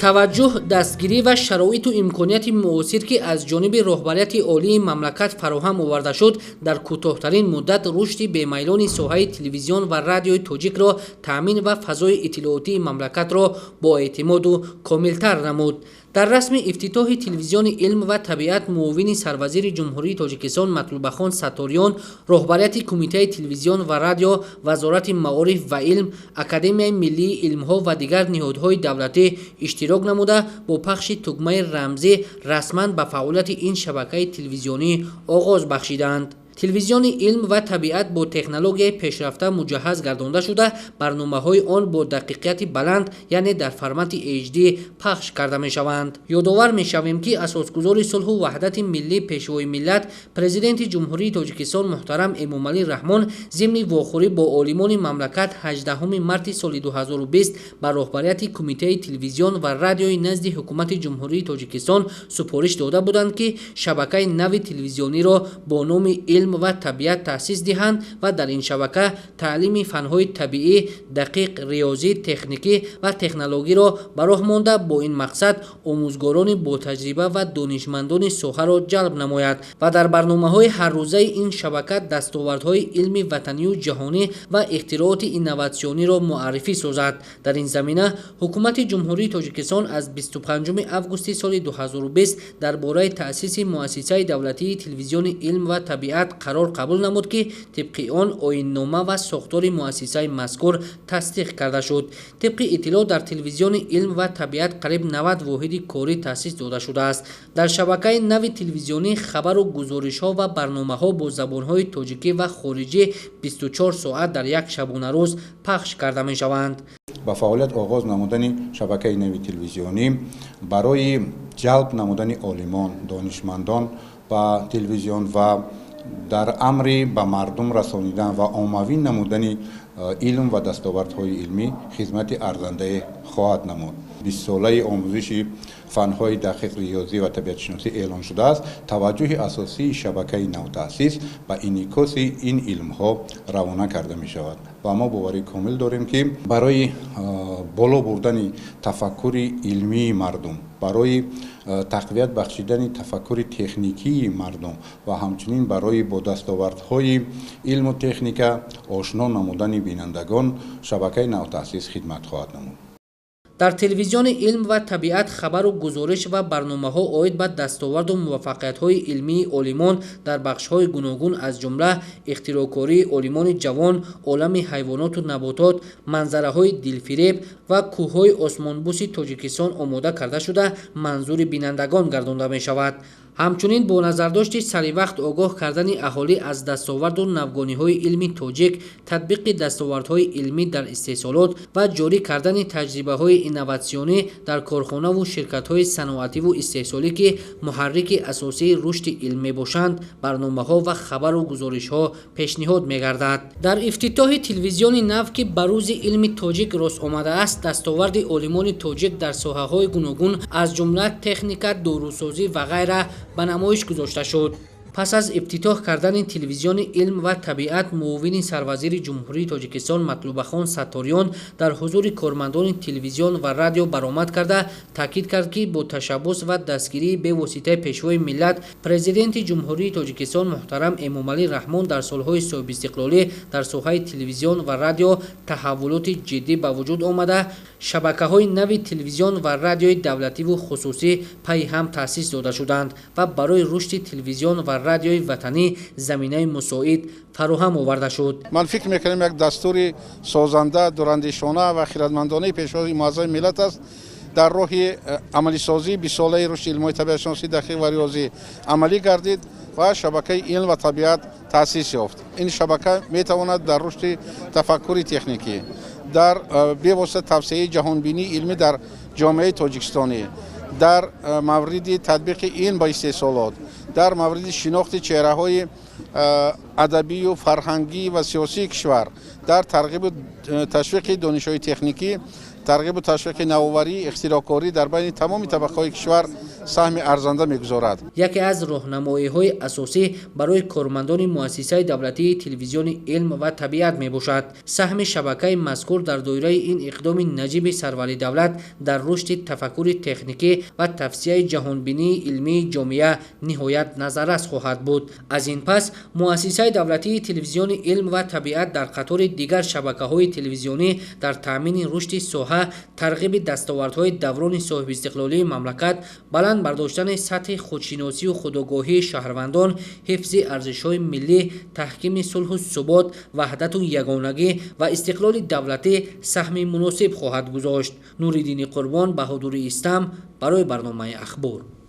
Таваҷҷӯҳ, дастгирӣ ва шароиту имконияти муосир, ки аз ҷониби роҳбарияти олии мамлакат фароҳам оварда шуд, дар кӯтоҳтарин муддат рушди бемайлони соҳаи телевизион ва радиои тоҷикро таъмин ва фазои иттилоотии мамлакатро боэътимоду комилтар намуд. Дар расми ифтитоҳи телевизиони илм ва табиат муовини сарвазири Ҷумҳурии Тоҷикистон Матлубахон Сатториён, роҳбарияти Кумитаи телевизион ва радио, Вазорати маориф ва илм, Академияи миллии илмҳо ва дигар ниҳодҳои давлатӣ иштирок намуда, бо пахши тугмаи рамзӣ расман ба фаъолияти ин шабакаи телевизионӣ оғоз бахшиданд. Телевизиони илм ва табиат бо технологияи пешрафта муҷаҳҳаз гардонда шуда, барномаҳои он бо дақиқияти баланд, яъне дар формати HD пахш карда мешаванд. Ёдовар мешавем, ки асосгузори сулҳу ваҳдати миллӣ, Пешвои миллат, Президенти Ҷумҳурии Тоҷикистон муҳтарам Эмомалӣ Раҳмон зимни вохӯрӣ бо олимони мамлакат 18 марти соли 2020 ба роҳбарияти Кумитаи телевизион ва радиои назди Ҳукумати Ҷумҳурии Тоҷикистон супориш дода буданд, ки шабакаи нави телевизиониро бо номи илм ва табиат таъсис диҳанд ва дар ин шабака таълими фанҳои табиӣ, дақиқ, риёзӣ, техникӣ ва технологиро ба роҳ монда, бо ин мақсад омӯзгорони ботаҷриба ва донишмандони соҳаро ҷалб намояд ва дар барномаҳои ҳаррӯзаи ин шабака дастовардҳои илми ватанию ҷаҳонӣ ва ихтирооти инноватсиониро муаррифӣ созад. Дар ин замина Ҳукумати Ҷумҳурии Тоҷикистон аз 25 августи соли 2020 дар бораи таъсиси муассисаи давлатии телевизиони илм ва табиат қарор қабул намуд, ки тибқи он оиннома ва сохтори муассисаи мазкур тасдиқ карда шуд. Тибқи иттилоъ, дар телевизиони илм ва табиат қариб 90 воҳиди корӣ таъсис дода шудааст. Дар шабакаи нави телевизионӣ хабару гузоришҳо ва барномаҳо бо забонҳои тоҷикӣ ва хориҷӣ 24 соат дар як шабонарӯз пахш карда мешаванд. Ба фаъолият оғоз намудани шабакаи нави телевизионӣ барои ҷалб намудани олимон, донишмандон ба телевизион ва дар амри ба мардум расонидан ва оммавӣ намудани илм ва дастовардҳои илмӣ хизмати арзандае хоҳад намуд. 20-солаи омӯзиши фанҳои дақиқ, риёзӣ ва табиатшиносӣ эълон шудааст. Таваҷҷӯҳи асосии шабакаи навтаъсис ба инъикоси ин илмҳо равона карда мешавад ва мо боварии комил дорем, ки барои боло бурдани тафаккури илмии мардум, барои тақвият бахшидани тафаккури техникии мардум ва ҳамчунин барои бо дастовардҳои илму техника ошно намудани бинандагон шабакаи навтаъсис хидмат хоҳад намуд. Дар телевизиони илм ва табиат хабару гузориш ва барномаҳо оид ба дастоварду муваффақиятҳои илмии олимон дар бахшҳои гуногун, аз ҷумла ихтироъкории олимони ҷавон, олами ҳайвоноту наботот, манзараҳои дилфиреб ва кӯҳҳои осмонбӯси Тоҷикистон омода карда шуда, манзури бинандагон гардонда мешавад. Ҳамчунин бо назардошти саривақт огоҳ кардани аҳолӣ аз дастоварду навгониҳои илми тоҷик, татбиқи дастовардҳои илмӣ дар истеҳсолот ва ҷорӣ кардани таҷрибаҳои инноватсионӣ дар корхонаву ширкатҳои саноативу истеҳсолӣ, ки муҳаррики асосии рушди илм мебошанд, барномаҳо ва хабару гузоришҳо пешниҳод мегардад. Дар ифтитоҳи телевизиони нав, ки ба рӯзи илми тоҷик рост омадааст, дастоварди олимони тоҷик дар соҳаҳои гуногун, аз ҷумла техника, дорусозӣ ва ғайра ба намоиш гузошта шуд. Пас аз ифтитоҳ кардани телевизиони илм ва табиат муовини сарвазири Ҷумҳурии Тоҷикистон Матлубахон Сатториён дар ҳузури кормандони телевизион ва радио баромад карда, таъкид кард, ки бо ташаббус ва дастгирии бевоситаи Пешвои миллат, Президенти Ҷумҳурии Тоҷикистон муҳтарам Эмомалӣ Раҳмон дар солҳои соҳибистиқлолӣ дар соҳаи телевизион ва радио таҳаввулоти ҷиддӣ ба вуҷуд омада, шабакаҳои нави телевизион ва радиои давлативу хусусӣ пайи ҳам таъсис дода шуданд ва барои рушди телевизион ва радиои ватанӣ заминаи мусоид фароҳам оварда шуд. Ман фикр мекунам, як дастури созанда, дурандешона ва хирадмандонаи Пешвои муаззами миллат аст, дар роҳи амалисозии 20-солаи рушди илмҳои табиатшиносӣ, дақиқ ва риёзӣ амалӣ гардид ва шабакаи илм ва табиат таъсис ёфт. Ин шабака метавонад дар рушди тафаккури техникӣ, дар бевосита тавсеаи ҷаҳонбинии илмӣ дар ҷомеаи тоҷикистонӣ, дар мавриди татбиқи илм ба истеҳсолот, дар мавриди шинохти чеҳраҳои адабию фарҳангӣ ва сиёсии кишвар, дар тарғибу ташвиқи донишҳои техникӣ, тарғибу ташвиқи навоварӣ, ихтироъкорӣ дар байни тамоми табақаҳои кишвар саҳми арзанда мегузорад. Яке аз роҳнамоиҳои асосӣ барои кормандони муассисаи давлатии телевизиони илм ва табиат мебошад. Саҳми шабакаи мазкур дар доираи ин иқдоми наҷиби сарвари давлат дар рушди тафаккури техникӣ ва тавсияи ҷаҳонбинии илмии ҷомеа ниҳоят назаррас хоҳад буд. Аз ин пас муассисаи давлатии телевизиони илм ва табиат дар қатори дигар шабакаҳои телевизионӣ дар таъмини рушди соҳа, тарғиби дастовардҳои даврони соҳибистиқлолии мамлакат, баланд бардоштани сатҳи худшиносию худогоҳии шаҳрвандон, ҳифзи арзишҳои миллӣ, таҳкими сулҳу субот, ваҳдату ягонагӣ ва истиқлоли давлатӣ саҳми муносиб хоҳад гузошт. Нуриддини Қурбон, Баҳодури Истам барои барномаи Ахбор.